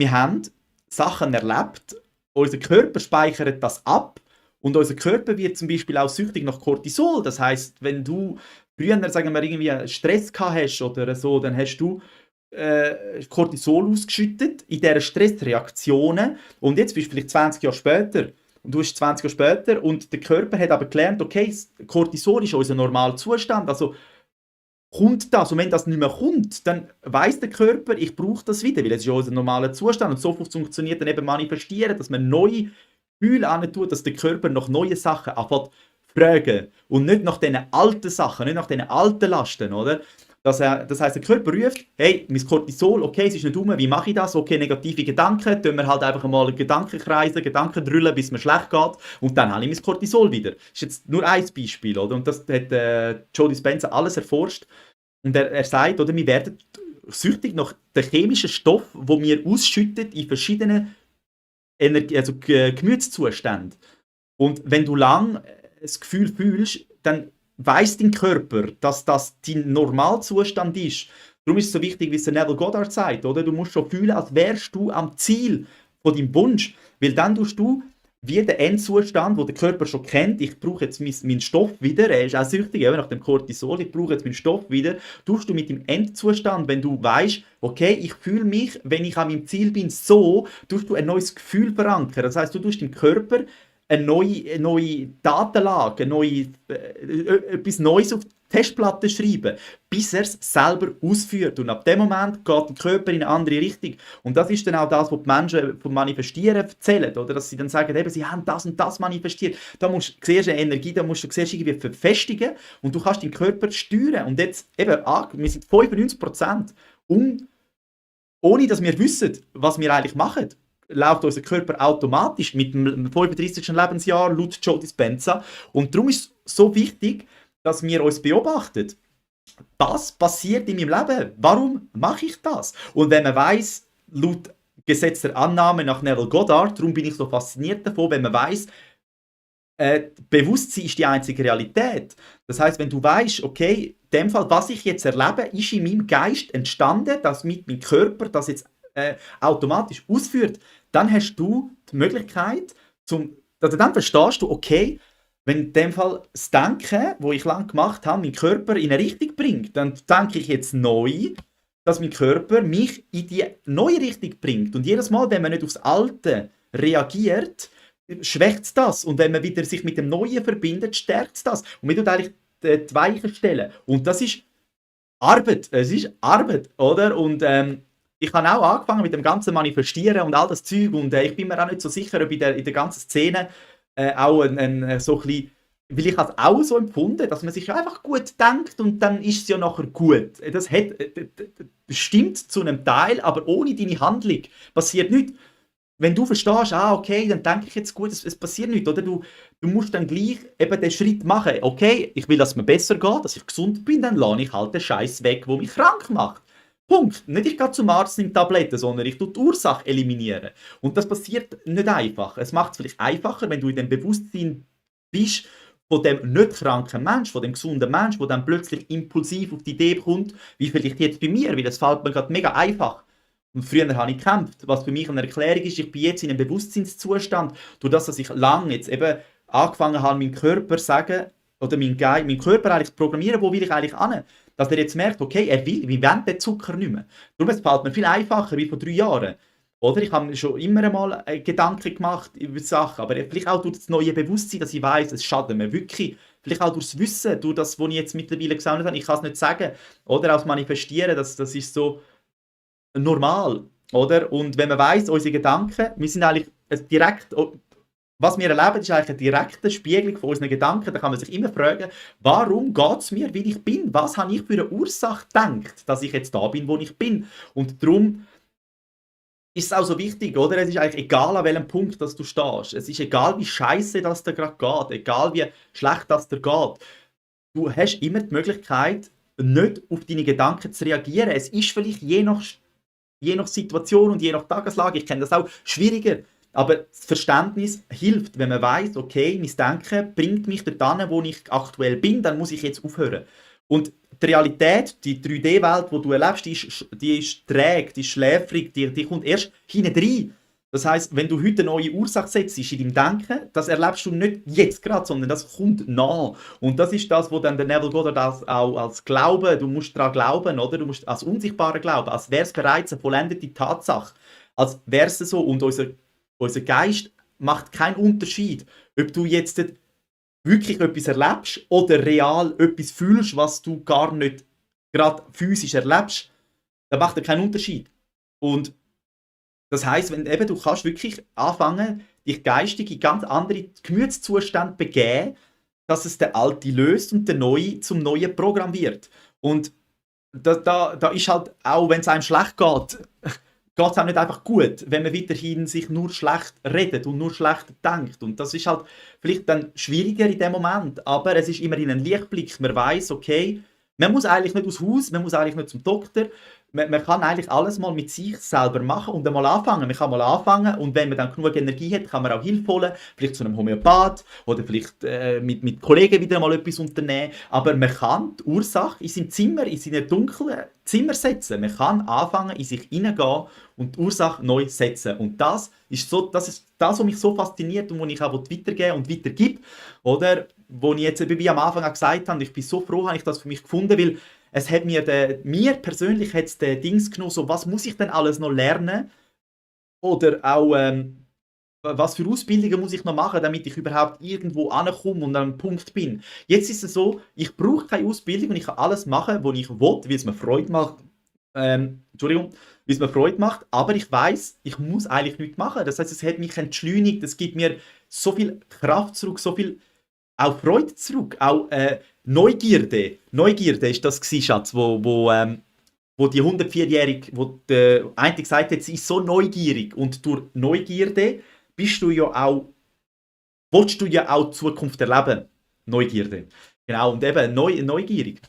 wir haben Sachen erlebt, unser Körper speichert das ab und unser Körper wird zum Beispiel auch süchtig nach Cortisol. Das heißt, wenn du früher, sagen wir, irgendwie Stress gehabt hast oder so, dann hast du Cortisol ausgeschüttet in dieser Stressreaktionen und jetzt bist du vielleicht 20 Jahre später und du bist 20 Jahre später und der Körper hat aber gelernt, okay, Cortisol ist unser normaler Zustand, also kommt das und wenn das nicht mehr kommt, dann weiß der Körper, ich brauche das wieder, weil es ist ja unser normaler Zustand und so funktioniert dann eben Manifestieren, dass man neue Gefühle tut, dass der Körper nach neuen Sachen anfängt fragen und nicht nach diesen alten Sachen, nicht nach diesen alten Lasten, oder? Das heisst, der Körper ruft, hey, mein Cortisol, okay, es ist nicht dumm, wie mache ich das? Okay, negative Gedanken, tun wir halt einfach mal Gedanken kreisen, Gedanken drüllen, bis mir schlecht geht und dann habe ich mein Cortisol wieder. Das ist jetzt nur ein Beispiel, oder? Und das hat Joe Dispenza alles erforscht und er sagt, oder, wir werden süchtig nach den chemischen Stoff, wo wir ausschütten in verschiedenen Gemütszuständen. Und wenn du lang das Gefühl fühlst, dann weiss dein Körper, dass das dein Normalzustand ist. Darum ist es so wichtig, wie es Neville Goddard sagt, oder? Du musst schon fühlen, als wärst du am Ziel von deinem Wunsch. Weil dann tust du wie den Endzustand, wo der Körper schon kennt, ich brauche jetzt meinen Stoff wieder, er ist auch süchtig, eben nach dem Cortisol, ich brauche jetzt meinen Stoff wieder, tust du mit dem Endzustand, wenn du weißt, okay, ich fühle mich, wenn ich an meinem Ziel bin, so, tust du ein neues Gefühl verankern. Das heißt, du tust dem Körper eine neue Datenlage, etwas Neues auf die Festplatte schreiben, bis er es selber ausführt. Und ab dem Moment geht der Körper in eine andere Richtung. Und das ist dann auch das, was die Menschen vom Manifestieren erzählen, oder? Dass sie dann sagen, eben, sie haben das und das manifestiert. Da musst du zuerst eine Energie, da musst du zuerst irgendwie verfestigen und du kannst deinen Körper steuern. Und jetzt, eben, wir sind 95%, ohne dass wir wissen, was wir eigentlich machen, läuft unser Körper automatisch mit dem 35. Lebensjahr laut Joe Dispenza. Und darum ist es so wichtig, dass wir uns beobachten. Was passiert in meinem Leben? Warum mache ich das? Und wenn man weiss, laut Gesetz der Annahme nach Neville Goddard, darum bin ich so fasziniert davon, wenn man weiss, Bewusstsein ist die einzige Realität. Das heißt, wenn du weißt, okay, in dem Fall, was ich jetzt erlebe, ist in meinem Geist entstanden, dass mit meinem Körper das jetzt automatisch ausführt, dann hast du die Möglichkeit, also dann verstehst du, okay, wenn in dem Fall das Denken, das ich lange gemacht habe, meinen Körper in eine Richtung bringt, dann denke ich jetzt neu, dass mein Körper mich in die neue Richtung bringt. Und jedes Mal, wenn man nicht aufs Alte reagiert, schwächt es das. Und wenn man wieder sich mit dem Neuen verbindet, stärkt es das. Und man tut eigentlich die Weichen stellen. Und das ist Arbeit. Es ist Arbeit, oder? Und ich habe auch angefangen mit dem ganzen Manifestieren und all das Zeug und ich bin mir auch nicht so sicher, ob in der ganzen Szene auch so ein bisschen, weil ich habe es auch so empfunden, dass man sich einfach gut denkt und dann ist es ja nachher gut. Das stimmt zu einem Teil, aber ohne deine Handlung passiert nichts. Wenn du verstehst, okay, dann denke ich jetzt gut, es passiert nichts, oder? Du musst dann gleich eben den Schritt machen. Okay, ich will, dass es mir besser geht, dass ich gesund bin, dann lasse ich halt den Scheiß weg, der mich krank macht. Punkt. Nicht ich gehe zum Arzt in Tabletten, sondern ich tue die Ursache eliminieren. Und das passiert nicht einfach. Es macht es vielleicht einfacher, wenn du in dem Bewusstsein bist von dem nicht kranken Mensch, von dem gesunden Mensch, der dann plötzlich impulsiv auf die Idee kommt, wie vielleicht jetzt bei mir, weil es fällt mir gerade mega einfach. Und früher habe ich gekämpft. Was für mich eine Erklärung ist, ich bin jetzt in einem Bewusstseinszustand, durch das, dass ich lange jetzt eben angefangen habe, meinem Körper zu sagen, oder meinen Körper eigentlich zu programmieren, wo will ich eigentlich hin? Dass er jetzt merkt, okay, wir wollen den Zucker nicht mehr. Darum fällt mir viel einfacher wie vor 3 Jahren. Oder ich habe mir schon immer einmal Gedanken gemacht über die Sachen, aber vielleicht auch durch das neue Bewusstsein, dass ich weiss, es schadet mir wirklich. Vielleicht auch durchs Wissen, durch das, was ich jetzt mittlerweile gesammelt habe, ich kann es nicht sagen. Oder auch das Manifestieren, das ist so normal. Oder? Und wenn man weiss, unsere Gedanken, wir sind eigentlich direkt... Was wir erleben, ist eigentlich eine direkte Spiegelung von unseren Gedanken. Da kann man sich immer fragen, warum geht es mir, wie ich bin? Was habe ich für eine Ursache gedacht, dass ich jetzt da bin, wo ich bin? Und darum ist es auch so wichtig, oder? Es ist eigentlich egal, an welchem Punkt dass du stehst. Es ist egal, wie scheiße das dir gerade geht, egal wie schlecht das dir geht. Du hast immer die Möglichkeit, nicht auf deine Gedanken zu reagieren. Es ist vielleicht je nach Situation und je nach Tageslage, ich kenne das auch, schwieriger. Aber das Verständnis hilft, wenn man weiss, okay, mein Denken bringt mich dorthin, wo ich aktuell bin, dann muss ich jetzt aufhören. Und die Realität, die 3D-Welt, die du erlebst, die ist träge, die ist schläfrig, die kommt erst hinten rein. Das heisst, wenn du heute eine neue Ursache setzt in deinem Denken, das erlebst du nicht jetzt gerade, sondern das kommt nach. Und das ist das, was dann der Neville Goddard auch als Glauben, du musst daran glauben, oder? Du musst als unsichtbare Glauben, als wäre es bereits eine vollendete Tatsache, als wäre es so. Und unser Geist macht keinen Unterschied, ob du jetzt wirklich etwas erlebst oder real etwas fühlst, was du gar nicht gerade physisch erlebst. Da macht er keinen Unterschied. Und das heisst, wenn eben, du kannst wirklich anfangen, dich geistig in ganz andere Gemütszustände begeben, dass es der Alte löst und der Neue zum neuen Programm wird. Und da ist halt auch, wenn es einem schlecht geht, geht es auch nicht einfach gut, wenn man weiterhin sich nur schlecht redet und nur schlecht denkt. Und das ist halt vielleicht dann schwieriger in dem Moment, aber es ist immerhin ein Lichtblick. Man weiß, okay, man muss eigentlich nicht aus Haus, man muss eigentlich nicht zum Doktor. Man kann eigentlich alles mal mit sich selber machen und einmal anfangen. Man kann mal anfangen und wenn man dann genug Energie hat, kann man auch Hilfe holen, vielleicht zu einem Homöopath oder vielleicht mit Kollegen wieder mal etwas unternehmen. Aber man kann die Ursache in seinem Zimmer, in seinem dunklen Zimmer setzen. Man kann anfangen, in sich hineingehen und die Ursache neu setzen. Und das ist das, was mich so fasziniert und was ich auch weitergeben und weitergebe. Oder, wo ich jetzt wie am Anfang auch gesagt habe, ich bin so froh, habe ich das für mich gefunden, weil es hat mir persönlich hat's den Dings genommen, so, was muss ich denn alles noch lernen? Oder auch, was für Ausbildungen muss ich noch machen, damit ich überhaupt irgendwo ankomme und an einem Punkt bin. Jetzt ist es so, ich brauche keine Ausbildung und ich kann alles machen, was ich will, weil es mir Freude macht. Entschuldigung, weil es mir Freude macht, aber ich weiß, ich muss eigentlich nichts machen. Das heißt, es hat mich entschleunigt, es gibt mir so viel Kraft zurück, so viel auch Freude zurück, auch Neugierde. Neugierde ist das gewesen, Schatz, wo die 104-Jährige, wo der eine gesagt hat, sie ist so neugierig und durch Neugierde bist du ja auch, willst du ja auch die Zukunft erleben. Neugierde. Genau, und eben neugierig.